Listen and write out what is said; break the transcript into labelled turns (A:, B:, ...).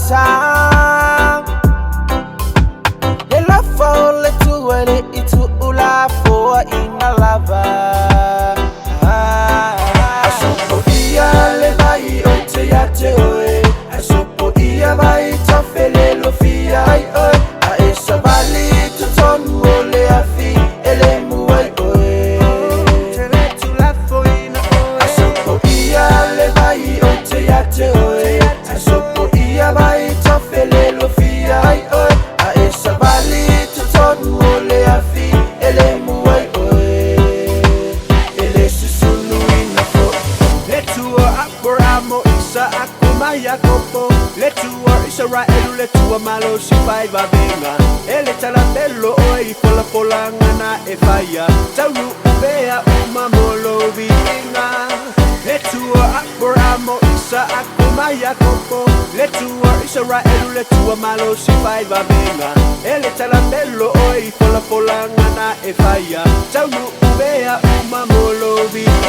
A: Sa Le lofa o le Atua e le i tuulafoaina lava. Asopoia le vai ou te ia te oe, asopoia vai tafelelofia ai oe, a e savali i totonu o le afi e le mu ai oe. Asopoia le vai ou te ia te oe, asopoia vai tafelelofia ai oe, a e savali i totonu o le afi e le mu ai oe, e le susuluina foi.
B: Le Atua Aperamo, Isaako ma Iakopo, le Atua Isaraelu, le Atua malosi faivavega. E le talapelo oe i folafolaga na e faia, taunuu pea uma mo lou viiga. Le Atua Aperamo, Isaako ma Iakopo, le Atua Isaraelu, le Atua malosi faivavega. E le talapelo oe i folafolaga na e faia, taunuu pea uma mo lou viiga.